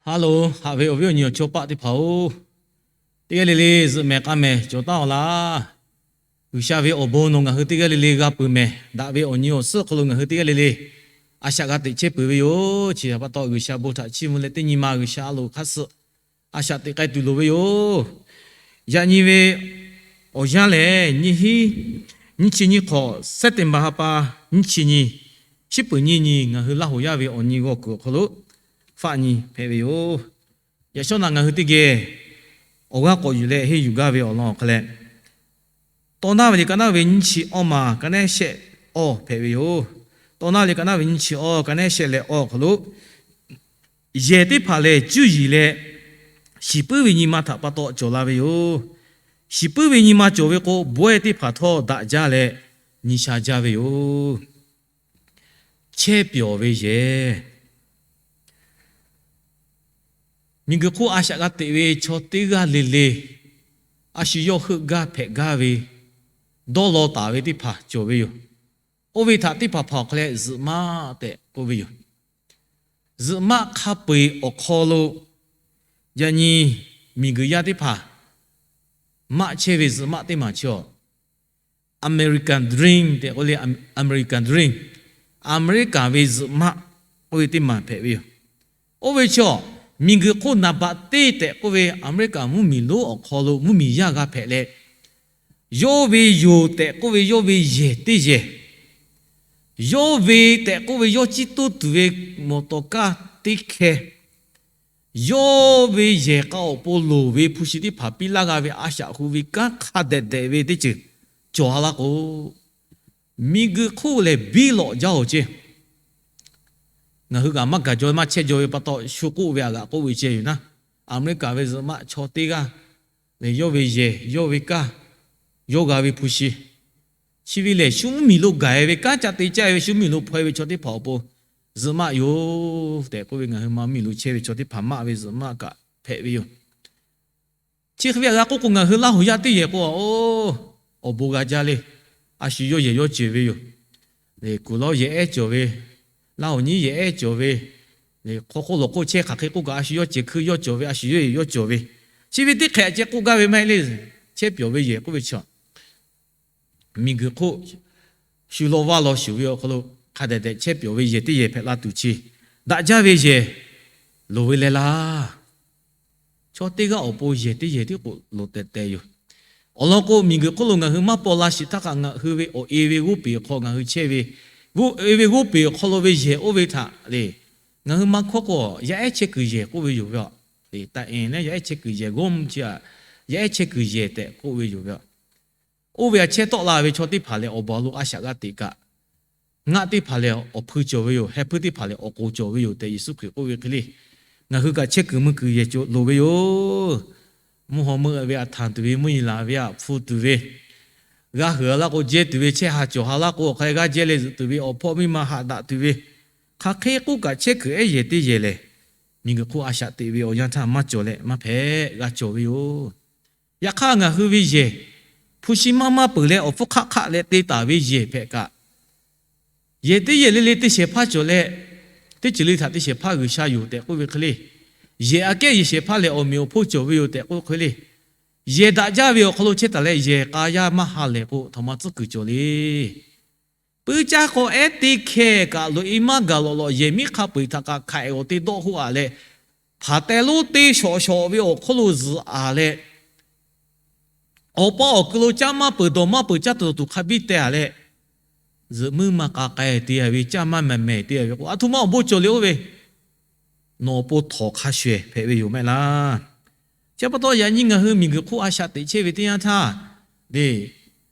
Haˉ loˬ, haꞈ ve awˬ viˉ awˬ nyi awˬ chawˇ paˆ teˇ hpaˍ-oˬ, teˇ g'aˇ le le zuhꞈ mehˍ k'a mehˍ cawˬ taˉ-aw laˇ. G'uiˬsha ve awˬ bon nawˬ ngaˬ hui teˇ g'aˇ le le g'a peuˬ mehˍ. Daꞈ ve awˬ nyi awˬ suhˉ hk'aw lo ngaˬ hui teˇ g'aˇ le le a shaꞈ g'a teꞈ chehˇ peuˬ ve yoˬ. Chi htaꞈ pa taw, G'uiˬsha bon htaꞈ chiˇ mvuh leh teˇ nyi ma G'uiˬsha a loˍ hk'aˇ suh a shaꞈ teꞈ k'ai tuˬ loˍ ve yoˬ. Yaꞈ nyi ve awˬ yanˇ lehˬ, nyiˇ hinˉ nyiˇ chi nyiˇ hk'awꞈ, September ha pa nyiˇ chi nyi, shiˉ peuˍ nyiˇ nyi, ngaˬ hui Laˇ huˍ yaˇ ve awˬ nyi g'awˇ kuiˬ awˬ hk'aw lo faˆ nyi hpehꞈ ve yoˬ. Yaꞈ shawˉ naꞈ ngaˬ hui teˇ geh awˬ g'aˇ k'awꞈ yuˬ leh henˇ yuˬ gaˇ ve awˬ lawn awˬ hk'a leh, Tawˇ naˉ ve liꞈ ka naˉ ve nyiˇ chi awˇ ma ka nehˉ shehˆ awˇ hpehꞈ ve yoˬ. Tawˇ naˉ ve liꞈ ka naˉ ve nyiˇ chi awˇ ka nehˉ shehˆ leh awˇ awˬ hk'aw lo, yehˬ teˇ hpaˍ lehˬ cuˇ yiˍ leh shiˍ puiˉ ve nyi ma htaꞈ pa taw cawˬ la ve yoˬ. Shiˍ puiˉ ve nyi ma cawˬ ve k'o, bawehˇ teˇ hpaˍ htawˇ daꞈ jaˇ leh nyi sha jaˇ ve yoˬ. Chehˇ pyawˬ ve yehˬ. Miˬguiˬ hk'oˆ a shaꞈ g'a teꞈ ve chaw teˇ g'aˇ le le, a shu yawˇ heuˆ gaˇ hpehꞈ gaˇ ve, dawˇ law taˍ ve teˇ hpaˍ cawˬ ve yoˬ. Oˇ ve htaꞈ teˇ hpaˍ hpaˍ awˬ hk'aw leh zuhꞈ maˆ tehꞈ k'oˆ ve yoˬ. Zuhꞈ maˆ hk'a peu-eˬ awˬ hk'aw lo, yaꞈ nyi miˬguiˬ yaˇ teˇ hpaˍ maˆ chehˇ ve zuhꞈ maˆ teˇ maˬ chi-a, American Dream tehꞈ k'oˆ le, American Dream, Aˍmeˍriˆkaˍ ve zuhꞈ maˆ k'oˆ ve teˇ maˬ hpehꞈ ve yoˬ. Oˇ ve chaw, miˬguiˬ hk'oˆ naˍ baꞈ teˇ tehꞈ k'oˆ ve Aˍmeˍriˆkaˍ mvuhˇmiˬ lonˉ awˬ hk'aw lo mvuhˇmiˬ yaˇ g'a hpehꞈ leh, yawˇ ve yoˬ tehꞈ k'oˆ ve yawˇ ve yehˬ teˇ yehˬ, yawˇ ve tehꞈ k'oˆ ve yawˇ ciˇ toˇ tuˬ ve mawˬ tawˍ kaˇ teˇ hkeh, yawˇ ve yehˬ k'a awˬ pon loˍ ve hpu shi teˇ hpaˍ piˇ laˇ g'a ve a shaꞈ hu ve kanˉ hk'a dehꞈ dehꞈ ve teˇ ceuˬ cawˬ a laˇ k'o, miˬguiˬ hk'oˆ lehˬ biˇ lawꞈ jaˇ-oˬ ceˇ. Ngaˬ hui kaꞈ maˇ gaˬ jaw maˇ chehˇ jaw ve pa taw, shu k'oˆ ve aꞈ g'aꞈ k'oˆ ve ceh yoˬ naˉ, Aˍmeˍriˆkaˍ ve zuhꞈ maˆ chaw teˇ g'aˇ lehˬ, yawˇ ve yehˬ, yawˇ ve kaˇ, yawˇ g'a ve hpu shi, chi ve lehˬ shu mvuhˇmiˬ lo gaˬ-e ve kanˉ ca te caˇ ve, shu mvuhˇmiˬ lo hpaw-e ve chaw teˇ hpaˍ awˬ pon zuhꞈ maˆ yoˬ tehꞈ k'oˆ ve, ngaˬ hui ma mvuhˇmiˬ lo chehˇ ve chaw teˇ hpaˍ maˆ ve zuhꞈ maˆ kaꞈ hpehꞈ ve yoˬ. Chi hk'e ve aꞈ g'a k'oˆ k'o, ngaˬ hui Laˇ huˍ yaˇ teˇ yehˬ k'o, oˇ, awˬ bon g'a jaˇ le. A shu yawˇ yehˬ yawˇ ceuˬ ve yoˬ. Kuˬ lawˇ yehˬ ehˉ cawˬ ve, Laˇ huˍ nyiˉ yehˬ ehˉ cawˬ ve, hk'aw hk'oˆ lawˬ hk'oˆ chehˇ hk'aˬ hk'e k'oˆ kaꞈ, a shu yawˇ ceuˬ hkui yawˇ cawˬ ve, a shu yawˇ yehˬ yawˇ cawˬ ve, chi ve teˇ hk'e aꞈ ceh k'oˆ gaˇ ve maˇ heˆ le. Chehˇ pyawˬ ve yehˬ k'oˆ ve chaw, miˬguiˬ hk'oˆ shu law vaˇ law shuˍ ve awˬ hk'aw lo hk'a dehꞈ dehꞈ chehˇ pyawˬ ve yehˬ teˇ yehˬ hpehꞈ la tuˬ chi, daꞈ jaˇ ve yehˬ loˍ ve leh laˇ. Chaw teˇ g'aˇ awˬ pon yehˬ teˇ yehˬ tiˉ k'o loˍ tehˬ tehˬ yoˬ. Awˬ lawn k'o, miˬguiˬ hk'oˆ lo ngaˬ hui maˇ paw la shiˍ htaˇ kaꞈ, ngaˬ hui ve awˬ e ve g'oˇ peˬ awˬ hk'aw ngaˬ hui chehˇ ve, g'oˇ e ve g'oˇ peˬ awˬ hk'aw lo ve yehˬ oˇ ve htaꞈ le, ngaˬ hui maˇ hkawˇ k'o, yaˇ ehˉ chehˇ kuiˬ yehˬ k'oˆ ve yoˬ ve a. Taꞈ eˍ leh yaˇ ehˉ chehˇ kuiˬ yehˬ g'oˇ mvuh chi aꞈ, yaˇ ehˉ chehˇ kuiˬ yehˬ tehꞈ k'oˆ ve yoˬ ve a. Oˇ ve aꞈ chehˇ tawˆ la ve chaw teˇ hpaˍ lehˬ, awˬ baˬ lo a shaꞈ g'a teꞈ kaꞈ, ngaˆ teˇ hpaˍ lehˬ awˬ hpui cawˬ ve yoˬ. Heh hpuiˇ teˇ hpaˍ lehˬ awˬ k'oˍ cawˬ ve yoˬ tehꞈ Yeˍsuˆ Hkriꞈ k'oˆ ve hk'e le, ngaˬ hui kaꞈ chehˇ kuiˬ meuˇ kuiˬ yehˬ loˍ ve yoˬ. Mvuhˇ haw meuˇ ve aꞈ htanˬ tuˬ ve, mvuhˇ yeˬ laˬ ve aꞈ hpu tuˬ ve, g'a heuˬ a laˇ k'o jehˇ tuˬ ve, chehˇ ha cawˬ ha laˇ k'o awˬ hk'a g'aˇ jehˇ leh zuhꞈ tuˬ ve, awˬ hpawˇ miˇ ma haꞈ daꞈ tuˬ ve, hk'aˬ hk'e k'oˆ kaꞈ chehˇ kuiˬ ehˉ yehˬ teˇ yehˬ lehˬ, miˬguiˬ hk'oˆ a shaꞈ teꞈ ve awˬ yanˇ htaˇ maˇ cawˬ leh maˇ hpehꞈ g'a cawˬ ve yoˬ. Yaꞈ hk'aˇ, ngaˬ hui ve yehˬ hpu shi maˇ maˇ peuˬ leh awˬ hpfuhˇ hk'aˆ hk'aˆ leh te taˍ ve yehˬ hpehꞈ kaꞈ, yehˬ teˇ yehˬ le le te shehˍ hpaˇ cawˬ leh, teˇ ceuˬ le htaꞈ te shehˍ hpaˇ G'uiˬsha yoˬ tehꞈ k'oˆ ve hk'e le, yehˬ aꞈ kehˉ yehˬ shehˍ hpaˇ lehˬ awˬ meꞈ awˬ hponˇ cawˬ ve yoˬ tehꞈ k'oˆ hk'e le, yehˬ daꞈ jaˇ ve awˬ hk'aw lo chehˇ taˍ leh, yehˬ k'a yaˇ maˇ ha lehˬ k'o, htaꞈ ma tcuhˉ kuiˬ cawˬ le. Puiˉ caˇ k'aw ehˉ teˇ hkeh kaꞈ loꞈ-e maˇ gaˬ lawꞈ lawꞈ, yehˬ miˉ hk'a peu-eˬ htaꞈ kaꞈ hk'aꞈ awˬ te dawˆ hoˆ a leh, hpaˍ teh lonˉ teˇ shawˍ shawˍ ve awˬ hk'oˆ lo zuhꞈ a leh, awˬ pa awˬ kuiˬ lo caˇ maˇ peuˬ dawˬ maˇ peuˬ caˇ tuˬ dawˬ tuˬ hk'a biˇ teh a leh, zuhꞈ muiˉ maˇ k'a k'ai te a ve, caˇ maˇ mehˍ mehˍ te a ve k'o, a htoꞈ ma awˬ bon cawˬ le oˇ ve, nawˬ awˬ pon htawnˍ hk'a shuˍ ehˍ hpehꞈ ve yoˬ mehˆ laˇ. Chi pa taw, yaꞈ nyi ngaˬ hui miˬguiˬ hk'oˆ a shaꞈ teꞈ chehˇ ve teˇ yanˇ htaˇ, le,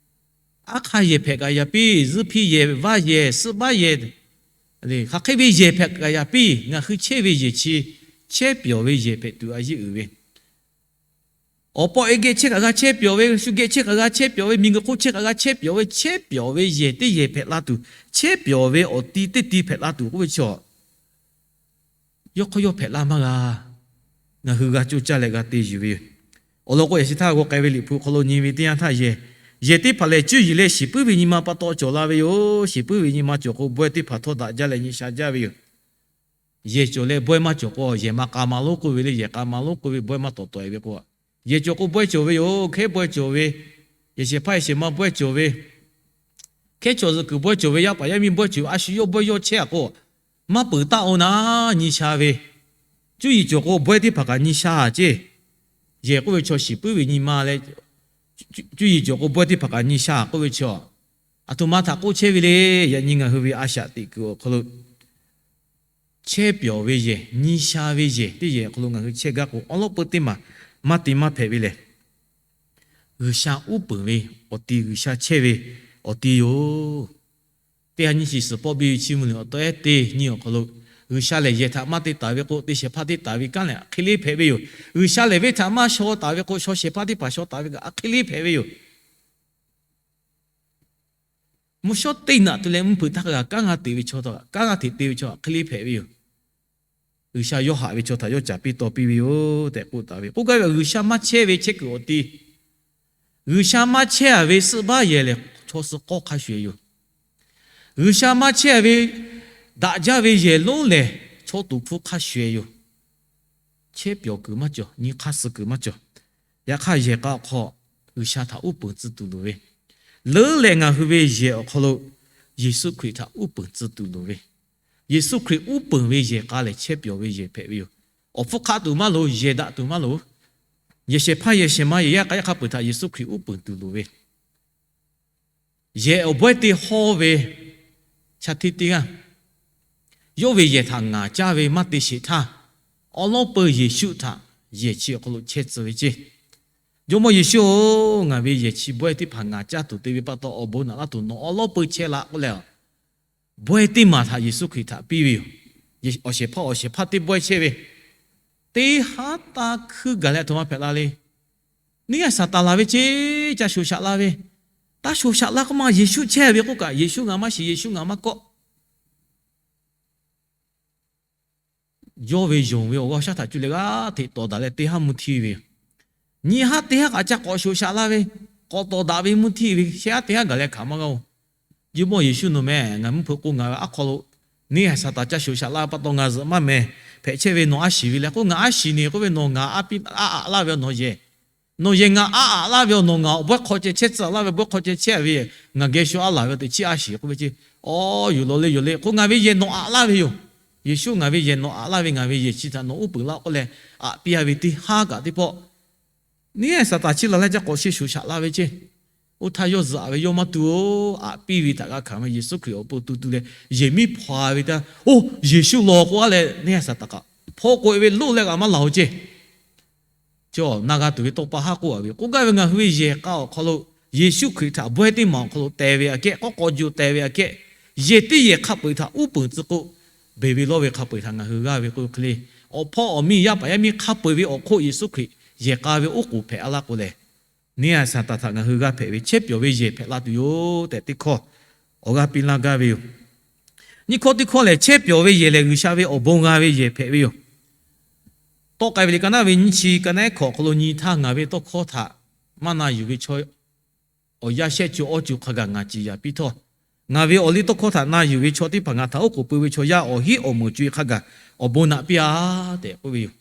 aˉ hk'aˇ yehˬ hpehꞈ kaꞈ yaꞈ piˇ, zuhˇ hpiˇ yehˬ, vaˇ yehˬ, suhˆ baˆ yehˬ, hk'aˬ hk'e ve yehˬ hpehꞈ kaꞈ yaꞈ piˇ, ngaˬ hui chehˇ ve yehˬ chi chehˇ pyawˬ ve yehˬ hpehꞈ tuˬ a yeˇ uiˍ ve, awˬ pa awˬ e geh chehˇ kaꞈ g'a chehˇ pyawˬ ve, shu geh chehˇ kaꞈ g'a chehˇ pyawˬ ve, miˬguiˬ hk'oˆ chehˇ kaꞈ g'a chehˇ pyawˬ ve, chehˇ pyawˬ ve yehˬ teˇ yehˬ hpehꞈ la tuˬ, chehˇ pyawˬ ve awˬ ti teˇ ti hpehꞈ la tuˬ k'oˆ ve chaw, yawˇ hk'aw yawˇ hpehꞈ laˇ maˇ g'a. Ngaˬ hui g'a coˇ caˇ leh g'a te yuˬ ve yoˬ. Awˬ lawn k'o, yaꞈ shi htaˇ g'aw k'ai ve Liꞈ hpu hk'aw lo nyi ve teˇ yanˇ htaˇ, yehˬ, yehˬ teˇ hpaˍ lehˬ cuˇ yiˍ leh shiˍ puiˉ ve nyi ma pa taw cawˬ la ve yoˬ. Shiˍ puiˉ ve nyi ma cawˬ k'o, bawehˇ teˇ hpaˍ htawˇ daꞈ jaˇ leh nyi sha jaˇ ve yoˬ. Yehˬ cawˬ leh bawehˇ maˇ cawˬ k'o, yehˬ ma k'a ma lonˉ k'oˆ ve le, yehˬ k'a ma lonˉ k'oˆ ve bawehˇ maˇ tawˍ tawˍ-e ve k'o, yehˬ cawˬ k'o bawehˇ cawˬ ve yoˬ. Hkehˉ bawehˇ cawˬ ve, yehˬ shehˍ hpaˇ yehˬ shehˍ ma bawehˇ cawˬ ve, hkehˉ chaw zuhꞈ kuiˬ bawehˇ cawˬ ve, yaˇ paˍ yaˇ miˇ bawehˇ cawˬ ve, a shu yawˇ bawehˇ yawˇ chehˇ-a k'o, maˇ peuˬ taˆ-o naˉ nyi sha ve. Cuˇ yiˍ cawˬ k'o bawehˇ teˇ hpaˍ kaꞈ nyi sha-a ceˇ. Yehˬ k'oˆ ve chaw shiˍ puiˉ ve nyi ma leh, cuˇ yiˍ cawˬ k'o bawehˇ teˇ hpaˍ kaꞈ nyi sha k'oˆ ve chaw, aˬ htoꞈ ma htaꞈ k'oˆ chehˇ ve le. Yaꞈ nyi ngaˬ hui ve a shaꞈ teꞈ kuiˬ awˬ hk'aw lo chehˇ pyawˬ ve yehˬ, nyi sha ve yehˬ teˇ yehˬ awˬ hk'aw lo ngaˬ hui chehˇ gaˇ k'o, awˉ lawˉ peu teˇ maˬ maˇ te maˇ hpehꞈ ve lehˬ, G'uiˬsha uˉ peunˍ ve awˬ ti, G'uiˬsha chehˇ ve awˬ ti yoˬ. Teˇ ha nyiˇ chi suhˍ pawˆ biˇ ve Chiˇ mvuh liꞈ awˬ taw ehˉ teˇ nyiˇ awˬ hk'aw lo, G'uiˬsha lehˬ yehˬ htaꞈ maˇ te taˍ ve k'o, te shehˍ hpaˇ te taˍ ve kanˉ lehˬ hk'e le hpehꞈ ve yoˬ. G'uiˬsha lehˬ venˇ htaꞈ maˇ shaw taˍ ve k'o, shaw shehˍ hpaˇ teˇ hpaˍ shaw taˍ ve kaꞈ hk'e le hpehꞈ ve yoˬ. Mvuhˇ shawˉ teˇ naꞈ tuˬ leh mvuhˇ hpeuꞈ htaˇ kaꞈ kanˉ g'a teꞈ ve chaw, kanˉ g'a hteꞈ te ve chaw hk'e le hpehꞈ ve yoˬ. G'uiˬsha yawˇ haꞈ ve chaw htaꞈ yawˇ caˍ piˇ taw piˇ ve yoˬ tehꞈ k'oˆ taˍ ve. K'oˆ gaˇ ve, G'uiˬsha maˇ chehˇ ve chehˇ kuiˬ awˬ ti, G'uiˬsha maˇ chehˇ-a ve suhˆ baˆ yehˬ lehˬ, chaw suh k'awˇ hk'a shuˍ-e yoˬ. G'uiˬsha maˇ chehˇ-a ve daꞈ jaˇ ve yehˬ lonˉ lehˬ, chaw toˍ hpu hk'a shuˍ-e yoˬ. Chehˇ pyawˬ kuiˬ maˇ cawˬ, nyi hk'aˇ suh kuiˬ maˇ cawˬ. Yaꞈ hk'aˇ, yehˬ k'a awˬ hk'aw G'uiˬsha htaꞈ uˉ peunˍ tcuh tuˬ loˍ ve, leuˉ leh ngaˬ hui ve yehˬ awˬ hk'aw lo Yeˍsuˆ Hkriꞈ htaꞈ uˉ peunˍ tcuh tuˬ loˍ ve, Yeˍsuˆ Hkriꞈ uˉ peunˍ ve yehˬ k'a lehˬ, chehˇ pyawˬ ve yehˬ hpehꞈ ve yoˬ. Awˬ hpfuhˇ hk'aˆ tuˬ maˇ loˍ, yehˬ daꞈ tuˬ maˇ loˍ. Yehˬ shehˍ hpaˇ yehˬ shehˍ ma yehˬ yaˇ k'a yaˇ hk'a peu-eˬ htaꞈ Yeˍsuˆ Hkriꞈ uˉ peunˍ tuˬ loˍ ve, yehˬ awˬ bawehˇ te hawˇ ve chaˇ hteˇ teˇ g'aˇ, yawˇ ve yehˬ htaꞈ ngaˍ caˇ ve maˇ te sheˍ htaˇ, awˉ lawˉ peu Yeˍsuˆ htaꞈ yehˬ chi awˬ hk'aw lo chehˇ tcuh ve ceˇ. Jawˇmawˇ Yeˍsuˆ-oˬ, ngaˬ ve yehˬ chi bawehˇ teˇ hpaˍ ngaˍ caˇ tuˬ te ve pa taw, awˬ bon naꞈ laˇ tuˬ nawˬ awˉ lawˉ peu chehˇ laˇ k'oˆ leh, bawehˇ teˇ maˬ htaꞈ Yeˍsuˆ Hkriꞈ htaꞈ piˇ ve yoˬ. Awˬ shehˍ hpaˇ awˬ shehˍ hpaˇ teˇ bawehˇ chehˇ ve, teˇ haˉ taˇ hkuiˇ gaˬ leh aˬ htoꞈ ma hpehꞈ la le. Neˇ haiˬ Saˍtanˍ laˬ ve ceˇ, ca shoˍ shaꞈ laˇ ve, taˇ shoˍ shaꞈ laˇ k'oˆ ma Yeˍsuˆ chehˇ ve k'oˆ kaꞈ, Yeˍsuˆ ngaˬ maˇ shiˍ, Yeˍsuˆ ngaˬ maˇ kawˆ. Yawˇ ve yonˍ ve awˬ g'aˇ shaˉ htaꞈ cuˇ leh g'aˇ hteꞈ tawˍ daꞈ leh teˇ haˉ mvuhˇ htiˇ ve yoˬ. Nyiˇ haˉ teˇ haˉ kaꞈ ca k'awꞈ shoˍ shaꞈ laˇ ve, k'awꞈ tawˍ daꞈ ve mvuhˇ htiˇ ve, shehˆ haˉ teˇ haˉ gaˬ leh hkanˍ maˇ g'a-oˬ. Jawˇmawˇ Yeˍsuˆ nawˬ meh, ngaˬ mvuhˇ hpeuꞈ k'o ngaˬ ve aˉ hk'aw lo neˇ haiˬ Saˍtanˍ ca shoˍ shaꞈ laˇ ve pa taw ngaˬ zuhꞈ maˇ meh hpehꞈ chehˇ ve, nawˬ a shiˍ ve leh k'oˆ, ngaˬ a shiˍ ne k'oˆ ve, nawˬ ngaˬ a piˇ aˉ aꞈ laˇ ve, nawˬ yehˬ nawˬ yehˬ ngaˬ aˉ aꞈ laˇ ve, nawˬ ngaˬ awˬ bawehˇ hk'aw ceh chehˇ tcuh laˇ ve, bawehˇ hk'aw ceh chehˇ ve, ngaˬ geh shu aˉ laˬ ve teꞈ chiˇ a shiˍ k'oˆ ve ceˇ. Awˬ, yoˬ, lawˬ le, yoˬ le k'o, ngaˬ ve yehˬ nawˬ aꞈ laˇ ve yoˬ. Yeˍsuˆ ngaˬ ve yehˬ nawˬ aꞈ laˇ ve, ngaˬ ve yehˬ chi htaꞈ nawˬ uˉ peunˍ laˇ k'oˆ leh, aꞈ piˇ a ve teˇ haˉ kaꞈ teˇ pawˆ neˇ haiˬ Saˍtanˍ chi laˬ leh ca k'awꞈ sheˍ shoˍ shaꞈ laˇ ve ceˇ. Oˇ htaˇ yawˇ zuhꞈ aꞈ ve yawˇ maˇ tu-o. Aꞈ piˇ ve htaꞈ g'a hkanˍ ve Yeˍsuˆ Hkriꞈ awˬ pon tu tu leh, yehˬ miˉ hpaw ve htaˇ, Oˇ, Yeˍsuˆ lawˬ k'oˆ a leh neˇ haiˬ Saˍtanˍ kaꞈ hpaw k'oꞈ-e ve loˆ leh kaꞈ maˇ laˬ-o ceˇ. Chaw na g'a tuˬ ve tawˇ pa haˉ k'oˆ a ve k'oˆ gaˇ ve, ngaˬ hui ve yehˬ k'a awˬ hk'aw lo Yeˍsuˆ Hkriꞈ htaꞈ bawehˇ teˇ maˬ awˬ hk'aw lo teh ve aꞈ kehˉ, k'awꞈ k'awꞈ juˬ teh ve aꞈ kehˉ, yehˬ teˇ yehˬ hk'a peu-eˬ htaꞈ uˉ peunˍ tcuh k'o, beˬ ve lawˇ ve hk'a peu-eˬ htaꞈ ngaˬ hui g'aˇ ve k'oˆ ve hk'e le. Awˬ hpawˇ awˬ miˇ yaˇ paˍ yaˇ miˇ hk'a peu-eˬ ve awˬ hk'oˆ Yeˍsuˆ Hkriꞈ yehˬ k'a ve oˉ k'oˍ hpehꞈ a laˇ k'o lehˬ, neˇ haiˬ Saˍtanˍ htaꞈ ngaˬ hui g'a hpehꞈ ve chehˇ pyawˬ ve yehˬ hpehꞈ la tuˬ yoˬ tehꞈ teˇ hkawˇ awˬ g'aˇ piˇ laˇ gaˇ ve yoˬ. Nyiˇ hkawˇ teˇ hkawˇ lehˬ, chehˇ pyawˬ ve yehˬ lehˬ G'uiˬsha ve awˬ bon g'a ve yehˬ hpehꞈ ve yoˬ. Tawˆ k'ai ve liꞈ ka naˉ ve nyiˇ chi ka naˉ ehˉ hkawꞈ awˬ hk'aw lo nyi htaˇ, ngaˬ ve tawˇ hkawˇ htaꞈ maˇ na yuˬ ve chaw awˬ yanˇ shehˆ co awˇ co hk'a gaˬ ngaˬ ciˍ yanˍ piˇ htawˇ, ngaˬ ve awˬ liˇ tawˇ hkawˇ htaꞈ na yuˬ ve chaw teˇ hpaˍ ngaˬ htaꞈ oˉ k'oˍ pui ve chaw yaˇ awˬ hinˉ awˬ meunˍ co-e hk'a gaˬ awˬ bon naꞈ piˇ-a tehꞈ k'oˆ ve yoˬ.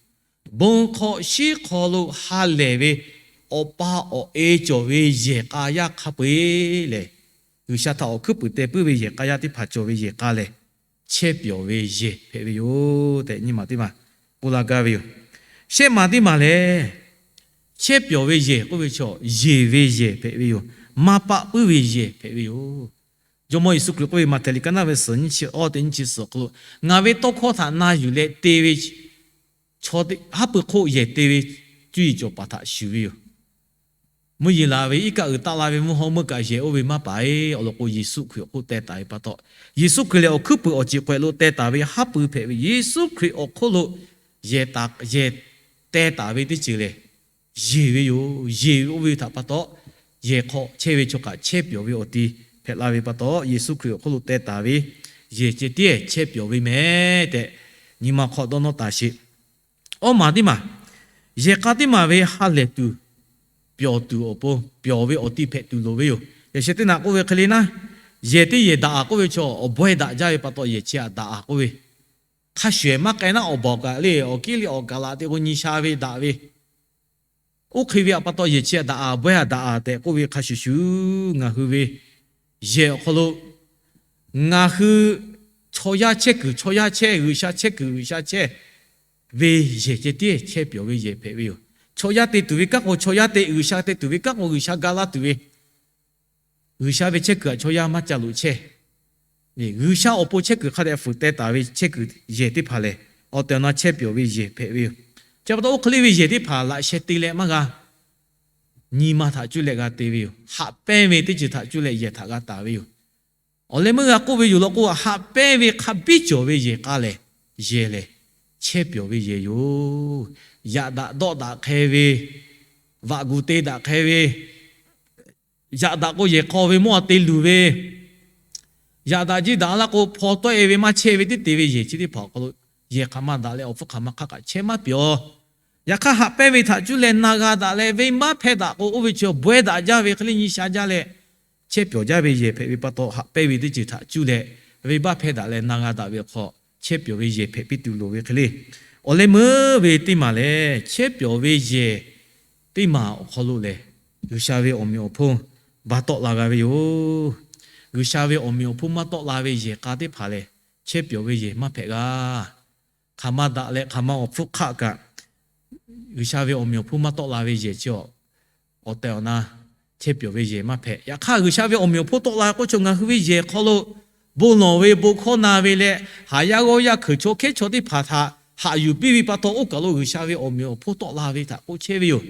Bon hk'aw shiˉ hk'aw lo ha lehˬ ve awˬ pa awˬ e cawˬ ve yehˬ k'a yaˇ hk'a peu-eˬ lehˬ, G'uiˬsha htaꞈ awˬ hkuiˉ puiˍ teh puiˉ ve yehˬ k'a yaˇ teˇ hpaˍ cawˬ ve yehˬ k'a lehˬ, chehˇ pyawˬ ve yehˬ hpehꞈ ve yoˬ tehꞈ nyi ma teˇ maˬ k'oˆ laˇ gaˇ ve yoˬ. Shehˆ ma teˇ maˬ lehˬ, chehˇ pyawˬ ve yehˬ k'oˆ ve chaw yeˬ ve yehˬ hpehꞈ ve yoˬ. Maˇ paˆ puiˉ ve yehˬ hpehꞈ ve yoˬ. Jawˇmawˇ Yeˍsuˆ Hkriꞈ k'oˆ ve, Maꞈhtehˍ liꞈ ka naˉ ve suhˍ nyiˇ chi awˇ teꞈ nyiˇ chi suhˍ awˬ hk'aw lo, ngaˬ ve tawˇ hkawˇ htaꞈ na yuˬ leh te ve chaw teˇ haˉ pui hk'oˆ yehˬ te ve cuˇ yiˍ cawˬ paˍ htaꞈ shuˍ ve yoˬ. Mvuhˇ yeˬ laˬ ve iˉ kaˆ uiˍ taˆ la ve mvuhˇ hawˉ meuˇ kaꞈ yehˬ oˇ ve maˇ paˍ-eˬ. Awˬ lawn k'o, Yeˍsuˆ Hkriꞈ awˬ hk'oˆ teh taˍ ve pa taw, Yeˍsuˆ Hkriꞈ lehˬ awˬ hkuiˉ puiˍ awˬ ceˬ k'awehꞈ lo teh taˍ ve haˉ pui hpehꞈ ve, Yeˍsuˆ Hkriꞈ awˬ hk'oˆ lo yehˬ teh taˍ ve teˇ ceuˬ lehˬ, yeˬ ve yoˬ. Yeˬ ve oˇ ve htaꞈ pa taw, yehˬ hk'aw chehˇ ve chaw kaꞈ chehˇ pyawˬ ve awˬ ti hpehꞈ la ve pa taw, Yeˍsuˆ Hkriꞈ awˬ hk'oˆ lo teh taˍ ve yehˬ ceh tiˉ chehˇ pyawˬ ve meh tehꞈ, nyi ma hk'aw dawˇ nawˇ taˍ sheˍ. Awˇ maˬ teˇ maˬ, yehˬ k'a teˇ maˬ ve ha lehˬ tuˬ, pyawˬ tuˬ awˬ pon pyawˬ ve awˬ ti hpehꞈ tuˬ loˍ ve yoˬ. Yaꞈ sheh teˇ naꞈ k'oˆ ve hk'e le naˉ, yehˬ teˇ yehˬ daꞈ-a k'oˆ ve chaw, awˬ bawehˇ daꞈ jaˇ ve pa taw yehˬ chi htaꞈ daꞈ-a k'oˆ ve, hk'a shuˍ ehˍ maˇ k'ai naˉ awˬ baˬ kaꞈ le, awˬ kiˉ liˇ awˬ gaˬ laꞈ te k'o nyi sha ve daꞈ ve, oˇ hk'e ve awˬ pa taw yehˬ chi daꞈ-a bawehˇ-a daꞈ-a tehꞈ k'oˆ ve hk'a shuˍ shuˍ, ngaˬ hui ve yehˬ awˬ hk'aw lo ngaˬ hui chaw yaˇ chehˇ kuiˬ chaw yaˇ chehˇ, G'uiˬsha chehˇ kuiˬ G'uiˬsha chehˇ ve yehˬ ceh tiˉ chehˇ pyawˬ ve yehˬ hpehꞈ ve yoˬ. Chaw yaˇ te tuˬ ve kanˉ k'o chaw yaˇ te, G'uiˬsha te tuˬ ve kanˉ k'o G'uiˬsha ga laˇ tuˬ ve, G'uiˬsha ve chehˇ kuiˬ htaꞈ chaw yaˇ maˇ ca loꞈ chehˇ. G'uiˬsha awˬ pon chehˇ kuiˬ hk'a dehꞈ fuiˍ teh taˍ ve chehˇ kuiˬ yehˬ teˇ hpaˍ lehˬ, awˬ tehˬ awˬ na chehˇ pyawˬ ve yehˬ hpehꞈ ve yoˬ. Chi pa taw oˇ hk'e le ve yehˬ teˇ hpaˍ laꞈ sheh te leh maˇ g'a, nyi ma htaꞈ cuˇ leh g'a te ve yoˬ. Haꞈ pehnˇ ve teˇ ceuˬ htaꞈ cuˇ leh yehˬ htaꞈ g'a taˍ ve yoˬ. Awˬ leh meuˇ g'a k'oˆ ve yoˬ law k'o, haꞈ pehnˇ ve hk'a biˇ cawˬ ve yehˬ k'a lehˬ, yehˬ lehˬ chehˇ pyawˬ ve yehˬ yoˬ. Yaꞈ daꞈ dawˆ daꞈ hk'e ve, vaꞈ gu te daꞈ hk'e ve, yaꞈ daꞈ k'o yehˬ hk'aw ve mawˇ a te luˬ ve, yaꞈ daꞈ jiˇ daꞈ laˇ k'o hpaw tawˆ-e ve maˇ chehˇ ve teˇ te ve yehˬ chi teˇ hpaˍ awˬ hk'aw lo, yehˬ hk'aˬ ma daꞈ leh awˬ hpfuhˇ hk'aˬ ma hk'aˇ kaꞈ chehˇ maˇ pyawˬ. Yaꞈ hk'aˇ, haꞈ pehnˇ ve htaꞈ cuˇ leh na g'a daꞈ leh venˇbaˆ hpehˇ daꞈ k'o, oˇ ve chi bawehˇ daꞈ jaˇ ve hk'e le nyi sha jaˇ leh, chehˇ pyawˬ jaˇ ve yehˬ hpehꞈ ve pa taw, haꞈ pehnˇ ve teˇ ceuˬ htaꞈ cuˇ leh venˇbaˆ hpehˇ daꞈ leh na g'a daꞈ ve awˬ hk'aw, chehˇ pyawˬ ve yehˬ hpehꞈ piˇ tuˬ loˍ ve hk'e le. Awˬ leh meuˇ ve teˇ maˬ lehˬ, chehˇ pyawˬ ve yehˬ teˇ maˬ awˬ hk'aw lo lehˬ, G'uiˬsha ve awˬ meꞈ awˬ hponˇ ba tawˆ la g'a ve yoˬ. G'uiˬsha ve awˬ meꞈ awˬ hponˇ maˇ tawˆ la ve yehˬ k'a teˇ hpaˍ lehˬ, chehˇ pyawˬ ve yehˬ maˇ hpehꞈ g'a. Hk'aˬ ma daꞈ leh hk'aˬ ma awˬ hpfuhˇ hk'aˆ kaꞈ, G'uiˬsha ve awˬ meꞈ awˬ hponˇ maˇ tawˆ la ve yehˬ chi awˬ tehˬ awˬ na chehˇ pyawˬ ve yehˬ maˇ hpehꞈ. Yaꞈ hk'aˇ, G'uiˬsha ve awˬ meꞈ awˬ hponˇ tawˆ la k'oˆ chaw ngaˬ hui ve yehˬ hk'aw lo bon lawˬ ve bon hkawˇ na ve leh, haˍ yaˇ g'awˇ yaˇ hkeuꞈ chaw hkehˉ chaw teˇ hpaˍ htaꞈ haꞈ yuˬ piˇ ve pa taw, oˇ kaˬ lo G'uiˬsha ve awˬ meꞈ awˬ hponˇ tawˆ la ve htaꞈ k'oˆ chehˇ ve yoˬ.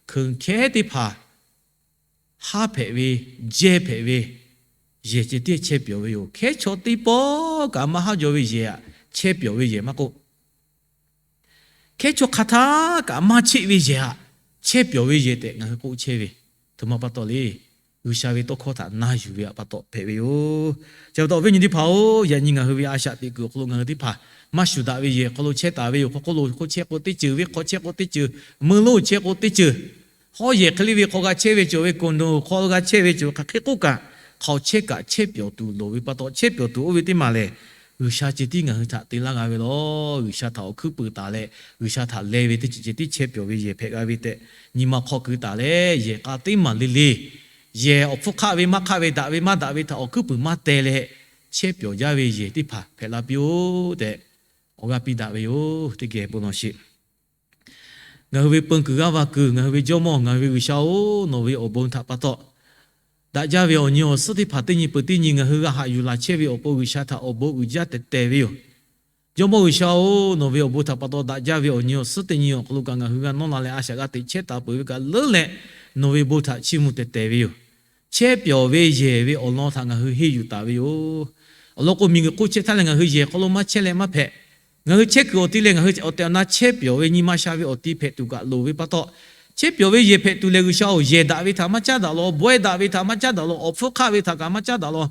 Hkeuꞈ hkehˉ teˇ hpaˍ haˉ hpehꞈ ve, jehˇ hpehꞈ ve yehˬ ceh tiˉ chehˇ pyawˬ ve yoˬ. Hkehˉ chaw teˇ pawˆ kaꞈ maˇ haˉ jaw ve yehˬ aꞈ chehˇ pyawˬ ve yehˬ maˇ k'oˆ, hkehˉ chaw hk'a htaˇ kaꞈ maˇ cheˆ ve yehˬ aꞈ chehˇ pyawˬ ve yehˬ tehꞈ ngaˬ hui k'oˆ chehˇ ve, htoꞈ ma pa taw le. G'uiˬsha ve tawˇ hkawˇ htaꞈ na yuˬ ve pa taw hpehꞈ ve yoˬ. Chi pa taw awˬ viˉ nyi teˇ hpaˍ-oˬ, yaꞈ nyi ngaˬ hui ve a shaꞈ teꞈ kuiˬ awˬ hk'aw lo ngaˬ hui teˇ hpaˍ maˇ shuˍ daꞈ ve yehˬ hk'aw lo chehˇ taˍ ve yoˬ. Hk'aw hk'oˆ lo hk'oˆ chehˇ k'o teˇ ceuˬ, venˇ hk'aw chehˇ k'o teˇ ceuˬ, meuˇ lonˉ chehˇ k'o teˇ ceuˬ, hawˉ yehˬ hk'e le ve hk'aw g'a chehˇ ve cawˬ ve, condo hk'aw g'a chehˇ ve cawˬ ve, hk'aˬ hk'e k'oˆ kaꞈ, hk'aoˍ chehˇ kaꞈ chehˇ pyawˬ tuˬ loˍ ve pa taw, chehˇ pyawˬ tuˬ oˇ ve teˇ maˬ lehˬ, G'uiˬsha ceh tiˉ ngaˬ hui htaꞈ te laˇ g'a ve law. G'uiˬsha htaꞈ awˬ hkuiˉ puiˍ taˍ leh, G'uiˬsha htaꞈ leh ve teˇ ceuˬ ceh tiˉ chehˇ pyawˬ ve yehˬ hpehꞈ g'a ve tehꞈ nyi ma hk'aw keu taˍ leh, yehˬ k'a teˇ maˬ le le, yehˬ awˬ hpfuhˇ hk'aˆ ve maˇ hk'aˆ ve, daꞈ ve maˇ daꞈ ve htaꞈ awˬ hkuiˉ puiˍ maˇ teh leh, chehˇ pyawˬ jaˇ ve yehˬ teˇ hpaˍ hpehꞈ la piˇ-oˆ tehꞈ, awˬ g'aˇ piˇ daꞈ ve yoˬ. Teˇ geh bon lawˬ sheˍ. Ngaˬ hui ve peun kuiˬ g'aˇ va kuiˬ, ngaˬ hui ve Jawˇmawˇ, ngaˬ hui ve G'uiˬsha-oˬ, nawˬ ve awˬ bon htaꞈ pa taw, daꞈ jaˇ ve awˬ nyi awˬ suhˉ teˇ hpaˍ teˇ nyi peuˬ teˇ nyi ngaˬ hui g'a haꞈ yuˬ laˬ chehˇ ve awˬ pon G'uiˬsha htaꞈ awˬ bon uiˍ jaˇ tehˬ tehˬ ve yoˬ. Jawˇmawˇ G'uiˬsha-oˬ, nawˬ ve awˬ bon htaꞈ pa taw daꞈ jaˇ ve awˬ nyi awˬ suhˉ teˇ nyi awˬ hk'aw lo kaꞈ ngaˬ hui g'a nawˇ la leh a shaꞈ g'a teꞈ chehˇ taˍ peuˬ ve kaꞈ leuˉ leh, nawˬ ve bon htaꞈ chiˇ mvuh tehˬ tehˬ ve yoˬ. Chehˇ pyawˬ ve yehˬ ve awˬ lawn htaꞈ ngaˬ hui henˇ yuˬ taˍ ve yoˬ. Awˬ lawn k'o, miˬguiˬ hk'oˆ chehˇ htaˇ leh ngaˬ hui yehˬ hk'aw lo maˇ chehˇ leh maˇ hpehꞈ. Ngaˬ hui chehˇ kuiˬ awˬ ti leh ngaˬ hui awˬ tehˬ awˬ na chehˇ pyawˬ ve nyi ma sha ve awˬ ti hpehꞈ tuˬ kaꞈ loˍ ve pa taw, chehˇ pyawˬ ve yehˬ hpehꞈ tuˬ lehˬ, G'uiˬsha-oˬ, yehˬ daꞈ ve htaꞈ maˇ caˉ daꞈ law, bawehˇ daꞈ ve htaꞈ maˇ caˉ daꞈ law, awˬ hpfuhˇ hk'aˆ ve htaꞈ kaꞈ maˇ caˉ daꞈ law.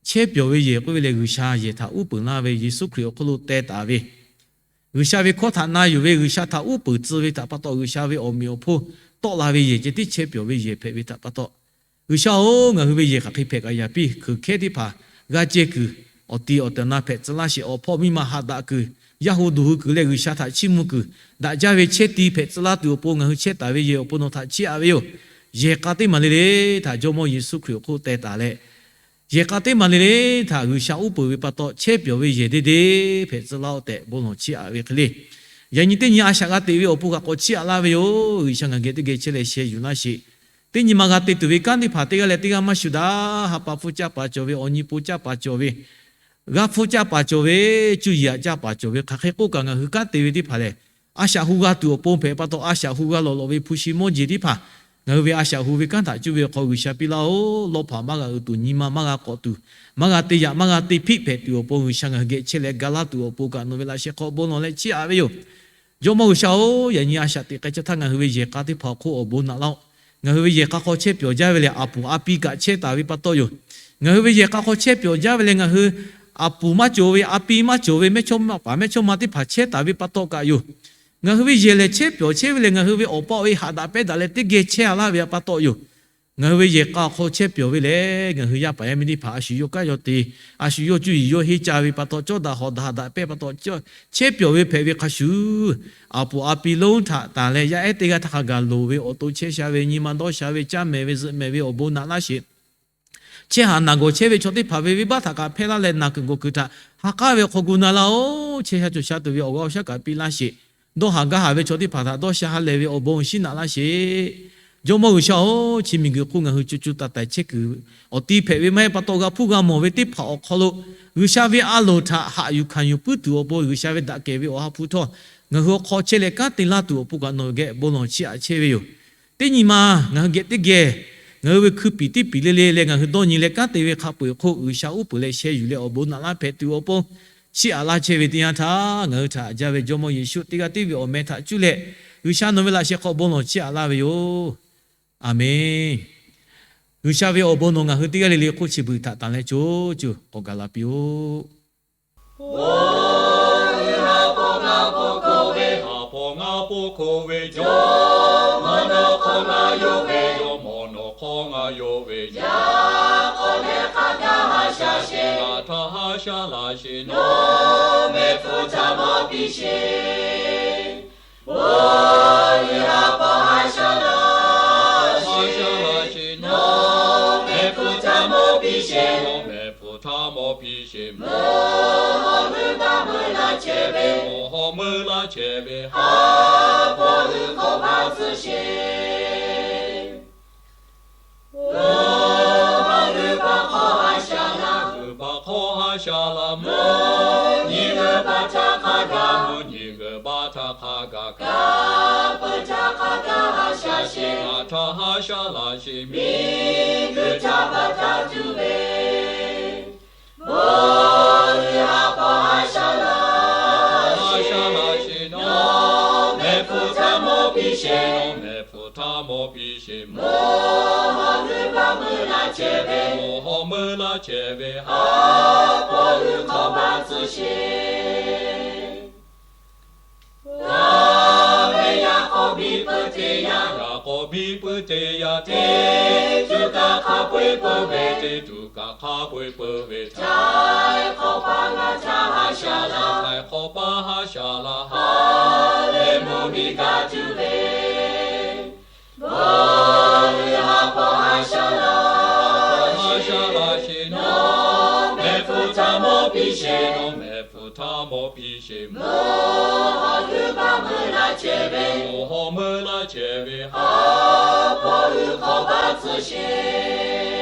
Chehˇ pyawˬ ve yehˬ k'oˆ ve lehˬ, G'uiˬsha yehˬ htaꞈ uˉ peunˍ laˇ ve Yeˍsuˆ Hkriꞈ awˬ hk'aw lo teh taˍ ve, G'uiˬsha ve hkawˇ htaꞈ na yuˬ ve, G'uiˬsha htaꞈ uˉ peunˍ tcuh ve htaꞈ pa taw, G'uiˬsha ve awˬ meꞈ awˬ hponˇ tawˆ la ve yehˬ ceh tiˉ chehˇ pyawˬ ve yehˬ hpehꞈ ve htaꞈ pa taw, G'uiˬsha-oˬ, ngaˬ hui ve yehˬ hk'aˬ hk'e hpehꞈ kaꞈ yaꞈ piˇ. Hkeuꞈ hkehˉ teˇ hpaˍ g'a ceh kuiˬ, awˬ ti awˬ tehˬ awˬ na hpehꞈ tcuh laˇ sheˍ. Awˬ hpawˇ miˇ ma haꞈ daꞈ kuiˬ, yaˇ hu duˬ hui kuiˬ leh G'uiˬsha htaꞈ chiˇ mvuh kuiˬ, daꞈ jaˇ ve chehˇ ti hpehꞈ tcuh laˇ tuˬ awˬ pon ngaˬ hui chehˇ taˍ ve yehˬ awˬ pon nawˬ htaꞈ chiˇ aꞈ ve yoˬ. Yehˬ k'a teˇ maˬ le le htaꞈ Jawˇmawˇ Yeˍsuˆ Hkriꞈ awˬ hk'oˆ teh taˍ leh, yehˬ k'a teˇ maˬ le le htaꞈ G'uiˬsha uˉ peunˍ ve pa taw, chehˇ pyawˬ ve yehˬ deˇ deˇ hpehꞈ tcuh laˇ-oˆ tehꞈ bon lawˬ chiˇ aꞈ ve hk'e le. Yaꞈ nyi teˇ nyi a shaꞈ g'a teꞈ ve awˬ pon kaꞈ k'awꞈ chiˇ aꞈ laˇ ve yoˬ. G'uiˬsha ngaˬ geh teˇ geh chehˇ leh sheh yuˬ laˇ sheˍ. Teˇ nyi ma g'a te tuˬ ve kanˉ teˇ hpaˍ teˇ g'aˇ leh teˇ g'aˇ maˇ shuˍ daꞈ. Ha pa hpfuhˇ caˇ paˍ cawˬ ve, awˬ nyi po caˇ paˍ cawˬ ve, g'aˇ hpfuhˇ caˇ paˍ cawˬ ve, cuˇ yiˍ aꞈ caˇ paˍ cawˬ ve, hk'aˬ hk'e k'oˆ kaꞈ ngaˬ hui kanˉ te ve teˇ hpaˍ lehˬ, a shaꞈ hu g'a tuˬ awˬ pon hpehꞈ pa taw, a shaꞈ hu g'a lawˬ lawˬ ve hpu shi mawˇ jeˬ teˇ hpaˍ, ngaˬ hui ve a shaꞈ hu ve kanˉ htaꞈ cuˇ ve awˬ hk'aw G'uiˬsha piˇ laˇ-oˆ. Lawˇ hpaꞈ maˇ g'a uiˍ tuˬ, nyi ma maˇ g'a k'awꞈ tuˬ, maˇ g'a te yaꞈ maˇ g'a te hpiˆ hpehꞈ tuˬ awˬ pon G'uiˬsha ngaˬ hui geh chehˇ leh ga laˇ tuˬ awˬ pon kaꞈ nawˬ ve laꞈ sheh hk'aw bon lawˬ leh chiˇ aꞈ ve yoˬ. Jawˇmawˇ G'uiˬsha-oˬ, yaꞈ nyi a shaꞈ teꞈ k'ai chehˇ htaˇ ngaˬ hui ve yehˬ k'a teˇ hpaˍ awˬ hk'oˆ awˬ bon naꞈ laˇ-oˆ. Ngaˬ hui ve yehˬ k'a hk'aw chehˇ pyawˬ jaˇ ve lehˬ, aˬ puˍ a pi kaꞈ chehˇ taˍ ve pa taw yoˬ. Ngaˬ hui ve yehˬ k'a hk'aw chehˇ pyawˬ jaˇ ve lehˬ, ngaˬ hui aˬ puˍ maˇ cawˬ ve, a pi maˇ cawˬ ve, mehˇchawˇma paˍ mehˇchawˇma teˇ hpaˍ chehˇ taˍ ve pa taw kaꞈ yoˬ. Ngaˬ hui ve yehˬ lehˬ chehˇ pyawˬ chehˇ ve lehˬ, ngaˬ hui ve awˬ pa awˬ e haꞈ daꞈ pehˇ daꞈ leh teˇ geh chehˇ-a laˇ ve pa taw yoˬ. Ngaˬ hui ve yehˬ k'a awˬ hk'aw chehˇ pyawˬ ve lehˬ, ngaˬ hui yaˇ paˍ yaˇ miˇ teˇ hpaˍ a shu yawˇ kaˉ yawˇ te, a shu yawˇ cuˇ yiˍ yawˇ henˇ ca ve pa taw, cawˇ daꞈ hawˍ daꞈ daꞈ pehˇ pa taw, chehˇ pyawˬ ve hpehꞈ ve hk'a shuˍ, aˬ poˍ a pi lonˉ htaꞈ tanˬ leh yaˇ ehˉ teˇ g'aˇ htaˇ hk'a gaˬ loˍ ve awˬ to chehˇ sha ve, nyi ma dawˇ sha ve, caˇ mehˍ ve zuhꞈ mehˍ ve awˬ bon naꞈ laˇ sheˍ. Chehˇ haˍ naˬ gawˬ chehˇ ve chaw teˇ hpaˍ ve venˇbaˆ htaꞈ kaꞈ hpehˇ laˇ leh, naˬ kuiˬ gawˬ kuiˬ htaꞈ ha k'aˉ ve hk'aw gu na laˇ-oˬ. Chehˇ sha cawˬ sha tuˬ ve awˬ g'aˇ awˬ shaˉ kaꞈ piˇ laˇ sheˍ. Dawˇ haˍ gaˇ haˍ ve chaw teˇ hpaˍ htaꞈ dawˇ sha ha lehˬ ve awˬ bon shinˉ naꞈ laˇ sheˍ. Jawˇmawˇ G'uiˬsha-oˬ, chi miˬguiˬ hk'oˆ ngaˬ hui co co taiˍ taiˍ chehˇ kuiˬ awˬ ti hpehꞈ ve maˇ heˆ pa taw, g'a hpuˇ g'a mawˬ ve teˇ hpaˍ awˬ hk'aw lo G'uiˬsha ve a loˍ htaꞈ haꞈ yuˬ hkanˍ yuˬ puiˉ tuˬ awˬ pon, G'uiˬsha ve daꞈ kehˬ ve awˬ ha hpu htawˇ ngaˬ hui awˬ hk'aw chehˇ leh kanˉ te laˇ tuˬ awˬ pon kaꞈ nawˬ geh bon lawˬ chiˇ aꞈ chehˇ ve yoˬ. Teˇ nyi ma ngaˬ hui geh teˇ geh ngaˬ hui ve hkui piˍ teˇ piˍ le le leh ngaˬ hui dawˇ nyi leh kanˉ te ve hk'a peu-eˬ hk'oˆ, G'uiˬsha uˉ peunˍ leh sheh yuˬ leh awˬ bon naꞈ laˇ hpehꞈ tuˬ awˬ pon chiˇ aꞈ laˇ chehˇ ve teˇ yanˇ htaˇ, ngaˬ hui htaꞈ jaˇ ve Jawˇmawˇ Yeˍsuˆ teˇ g'aˇ tiˉ ve awˬ meh htaꞈ cuˇ leh G'uiˬsha nawˬ ve laꞈ sheh hk'aw bon lawˬ chiˇ aꞈ laˇ ve yoˬ. Aˍmenˍ. G'uiˬsha ve awˬ bon nawˬ ngaˬ hui teˇ g'aˇ le le hk'oˆ chi beuꞈ htaꞈ tanˬ leh co co k'awꞈ gaˬ la piˇ-oˆ. Bon uiˍ ha hpawˇ ngaˇ hpawˇ hk'oˆ ve ha hpawˇ ngaˇ hpawˇ hk'oˆ ve, jawˇmawˇ nawˬ hk'awˇ ngaˬ yonˍ ve, jawˇmawˇ nawˬ hk'awˇ ngaˬ yonˍ ve, yaꞈ k'aw leh hk'a gaˬ ha sha sheˍ, ngaˬ htaꞈ ha sha laˇ sheˍ, nawˬ mehˆ hpfuhˇ htaꞈ mawˬ piˇ sheˍ. Bon uiˍ ha hpawˇ ha sha laˇ sheˍ, nawˬ mehˆ hpfuhˇ htaꞈ mawˬ piˇ sheˍ, nawˬ mehˆ hpfuhˇ htaꞈ mawˬ piˇ sheˍ. Mvuhˇ hawˬ meuˇ baˆ meuˇ laˇ chehˇ ve, mvuhˇ hawˬ meuˇ laˇ chehˇ ve, ha hpawˇ g'uiˬ hk'awꞈ baˆ tcuh sheˍ. Mvuhˇ hawˬ g'uiˬ baˆ hk'awˇ ha sha laˇ, g'uiˬ baˆ hk'awˇ ha sha laˇ, mvuhˇ nyi g'uiˬ baˆ htaꞈ hk'a gaˬ, mvuhˇ nyi g'uiˬ baˆ htaꞈ hk'a gaˬ, kaˇ peuˬ htaꞈ hk'a gaˬ ha sha sheˍ, ngaˬ htaꞈ ha sha laˇ sheˍ, miˬguiˬ htaꞈ baˬ taˍ tuˬ ve. Bon uiˍ ha hpawˇ ha sha laˇ sheˍ, nawˬ mehˆ hpfuhˇ htaꞈ mawˬ piˇ sheˍ, nawˬ mehˆ hpfuhˇ htaꞈ mawˬ piˇ sheˍ. Mvuhˇ hawˬ meuˇ baˆ meuˇ laˇ chehˇ ve, mvuhˇ hawˬ meuˇ laˇ chehˇ ve, ha hpawˇ g'uiˬ hk'awꞈ baˆ tcuh sheˍ. G'a ve yaꞈ k'awꞈ biˇ peuˬ teˇ yanˇ, yaꞈ k'awꞈ biˇ peuˬ teˇ yanˇ, teˇ tuˬ kaꞈ hk'a peu-eˬ peuˬ ve, teˇ tuˬ kaꞈ hk'a peu-eˬ peuˬ ve, chaiˇ hk'awꞈ paˇ ngaˬ htaꞈ ha sha laˇ, chaiˇ hk'awꞈ paˇ ha sha laˇ, ha lehˬ mvuhˇ miˬ gaˬ tuˬ ve. Bon uiˍ ha hpawˇ ha sha laˇ sheˍ, nawˬ mehˆ hpfuhˇ htaꞈ mawˬ piˇ sheˍ, nawˬ mehˆ hpfuhˇ htaꞈ mawˬ piˇ sheˍ. Mvuhˇ hawˬ g'uiˬ baˆ meuˇ laˇ chehˇ ve, mvuhˇ hawˬ meuˇ laˇ chehˇ ve, ha hpawˇ g'uiˬ hk'awꞈ baˆ tcuh sheˍ.